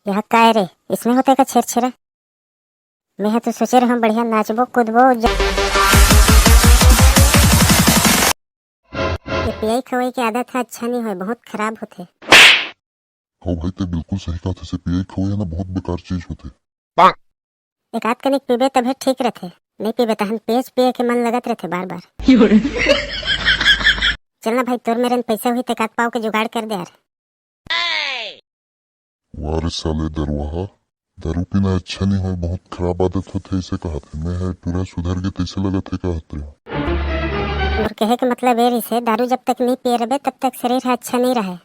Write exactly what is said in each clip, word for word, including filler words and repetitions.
यह काय रे, इसमें होथे का छेरछेरा? मैं ह तो सोचे रहूं बढ़िया नाचबो कूदबो जा। ये पियई खवई के आदत ह अच्छा नहीं होय, बहुत खराब होथे। हो भाई, ते बिल्कुल सही कहत हस, पियई खवई ह ना बहुत बेकार चीज होथे। एक आध कनिक पीबे तभे ठीक रथे, नहीं पीबे तहन पेच पिए के मन लगत रथे बार बार। चल ना भाई, तोर मेरन पैसा होही ते एक आध पाव के जुगाड़ कर दे यार। वाह रे साले दरुहा, दारू पीना अच्छा नहीं होय, बहुत खराब आदत होथे, ऐसे कहत हे। मैं ह टूरा सुधर गे तैसे लगत हे कहत रहे। मोर कहे के मतलब ये रहिसे, दारू जब तक नहीं पिए रबे तब तक शरीर ह अच्छा नहीं रहे।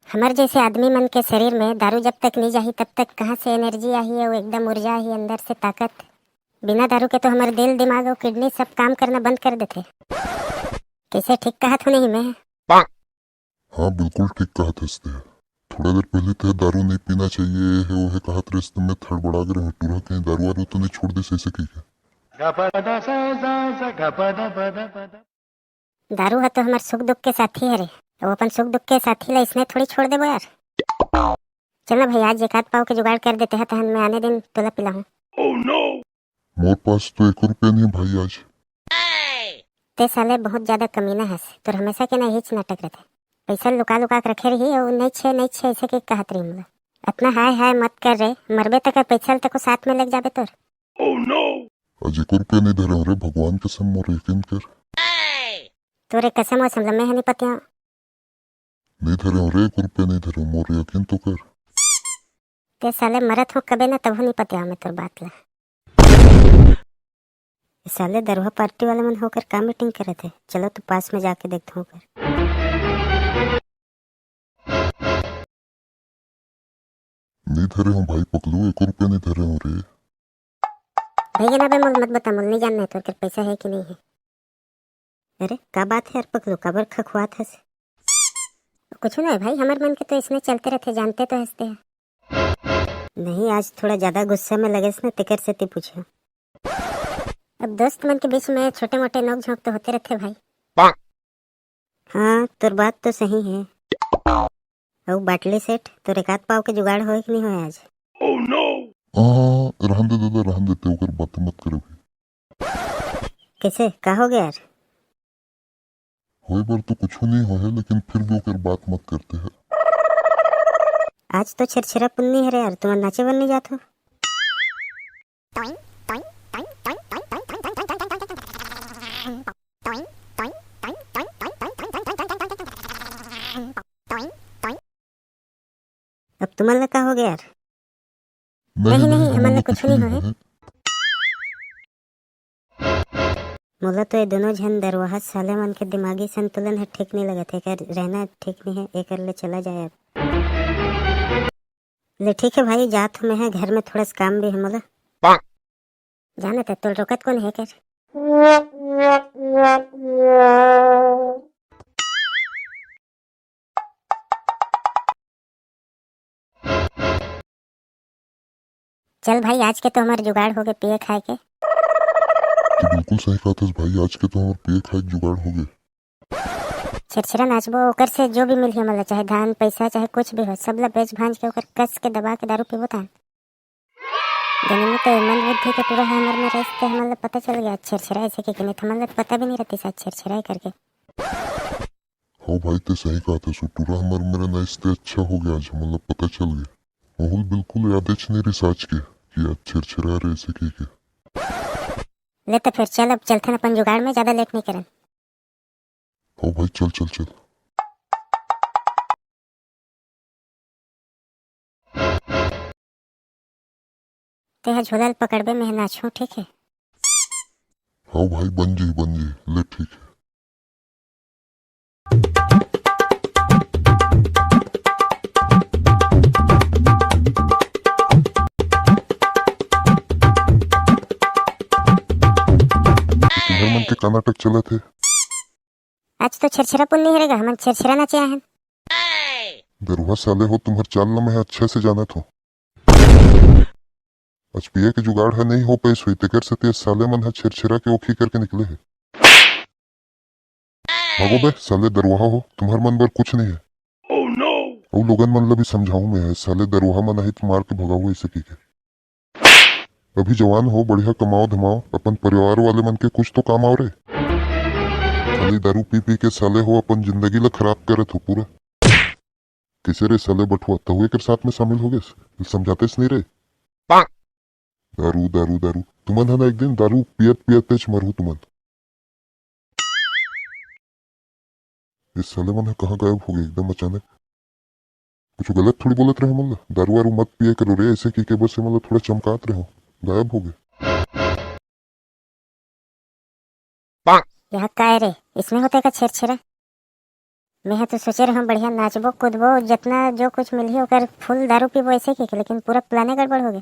हमर जैसे आदमी मन के शरीर में दारू जब तक नहीं जाही तब तक कहाँ से एनर्जी आही अउ एकदम ऊर्जा आही अंदर से ताकत। बिना दारू के तो हमर दिल दिमाग अउ किडनी सब काम करना बंद कर देथे। कैसे ठीक कहत हो नहीं मैं? हाँ, बिल्कुल ठीक कहत हस ते। थोड़ा देर पहले ते दारू नहीं पीना चाहिए, ये है, वो है कहत रहे, तो मैं थड़बड़ा गे रहूं, टूरा कहीं दारू वारू तो नहीं छोड़ दे, ऐसे कही के। दारू ह तो हमर सुख दुख के साथी हरे, वो अपन सुख दुख के साथी ला इसने थोड़ी छोड़ देबो यार। चल ना भाई, आज एक आध पाव के जुगाड़ कर देते हैं, तहन मैं आने दिन तोला पिलाहूं। मोर पास तो एक रुपया नहीं भाई आज। ते साले बहुत ज्यादा कमीना हस, तोर हमेशा के ना यहीच नाटक रहथे। पैसा लुका लुका के रखे रही, और नहीं छे, नहीं छे, ऐसे के कहत रही मोला। अतना हाय हाय मत कर रे, मरबे तक पैसा ल तको साथ में लेके जाबे तोर। आज एक रुपया नहीं धरे हूँ रे, भगवान कसम, मोर यकीन कर। तोरे कसम वसम ल मैं ह नहीं पतिया। नहीं धरे हूँ रे, एक रुपया नहीं धरे हूँ, मोर यकीन तो कर। ते साले मरत हो कबे ना, तभो नहीं पतिया मैं तोर बात ला। साले दरुहा पार्टी वाले मन होकर का मीटिंग करत हे? चलो तो पास में जाके देखत हूँ कर। नहीं धरे हूँ भाई पकलू, एक रुपया नहीं धरे हूँ रे। भैया ना बे, मोल मत बता, मोल नहीं जानना है तोर कर पैसा है कि नहीं है। अरे का बात है यार पकलू, काबर खखुआत हस? कुछ नहीं भाई, हमर मन के तो इसने चलते रहते, जानते तो हंसते हैं। नहीं, आज थोड़ा ज्यादा गुस्सा में लगेस ना, तेकर सेती पूछे। अब दोस्त मन के बीच में छोटे मोटे नोक झोंक तो होते रहते भाई। हाँ, तोर बात तो सही है। अउ बाटली सेठ, तोर एक आध पाव के जुगाड़ होय कि नहीं होय आज? आ, रहन दे दादा, रहन दे, ते ओकर बात मत कर अभी। कैसे, का हो गया यार? होय बर तो कुछ नहीं होय है, लेकिन फिर भी ओकर बात मत करते हैं। आज तो छेरछेरा पुन्नी हरे यार, तुमन नाचे बर नहीं जात हो? अब तुमन ला का हो गया यार? नहीं, नहीं, हमन ला कुछ नहीं होय। मोला तो ये दोनों झन दरवाहा साले मन के दिमागी संतुलन ह ठीक नहीं लगत हे, एकर रहना ठीक नहीं है, एकर ले चला जाए अब। ले ठीक है भाई, जात हूँ मैं, घर में थोड़ा सा काम भी है मोला। जाने ते तोल रोकत कौन है कर? चल भाई, आज के तो हमर जुगाड़ हो गए पिए खाए के। तो बिल्कुल सही कहत हस भाई, आज के तो हमर पिए खाए के जुगाड़ हो गए। छेरछेरा नाचबो, ओकर से जो भी मिलही हमन ला, चाहे धान, पैसा, चाहे कुछ भी हो, सब ला बेच भांज के ओकर कस के दबा के दारू पीबो तान। जने में तो मन बुद्धि के टूरा है हमर में रहिस ते हमन ला पता चल गया छेरछेरा ऐसे के, नहीं तो हमन ला पता भी नहीं रहती शायद छेरछेरा है करके। हो भाई, ते सही कहत हस, टूरा हमर मेरे नाइस ते अच्छा हो गया, आज हमन ला पता चल गया। माहौल बिल्कुल यादेच नहीं रहिस आज के, कि आज छेरछेरा रे ऐसे कह के। ले तो फिर चल, अब चलथन अपन जुगाड़ में, ज्यादा लेट नहीं करन। हो भाई, चल, चल, चल। तेहा झोला ल पकड़बे, मैं नाचहूँ, ठीक है? हाँ भाई, बन जी, बन जी, ले ठीक है। तुम्हर मन के का नाटक चलत हे? आज तो छेरछेरा पुन्नी हरे गा, हमन छेरछेरा नाचे आहन। दरुहा साले हो, तुम्हर चाल ल मैं अच्छा से जानत हूँ। आज पिए के जुगाड़ ह नहीं हो पाइस होही, तेकर सेती आज साले मन ह छेरछेरा के ओखी करके निकले हे। भागो बे, साले दरुहा हो, तुम्हर मन बर कुछ नहीं है। अउ लोगन मन ल भी समझाऊं मैं, साले दरुहा मन आही त मार के भगाऊ ऐसे कहिके। अभी जवान हो, बढ़िया कमाओ धमाओ, अपन परिवार वाले मन के कुछ तो काम आओ रे। खाली दारू पी पी के साले हो अपन जिंदगी ल खराब करत हो पूरा। कैसे रे साले बठुआ, तहु एकर साथ में शामिल हो गेस? समझातेस नहीं रे। दारू, दारू, दारू। तुमन ह ना एक दिन दारू पियत पियत तेच मरहू तुमन। ये साले मन ह कहाँ गायब हो गए एकदम अचानक? कुछ गलत थोड़ी बोलत रहे मन ला। दारू वारू मत पिए करो रे, ऐसे कहिके बस ये मन ला थोड़ा चमकात रहे हो, गायब हो गए। यह काय रे, इसमें होते का छेरछेरा? मैं ह तो सोचे रहूं बढ़िया नाचबो कूदबो, जितना जो कुछ मिलही ओकर फुल दारू पीबो ऐसे कहिके, लेकिन पूरा प्लाने गड़बड़ हो गए।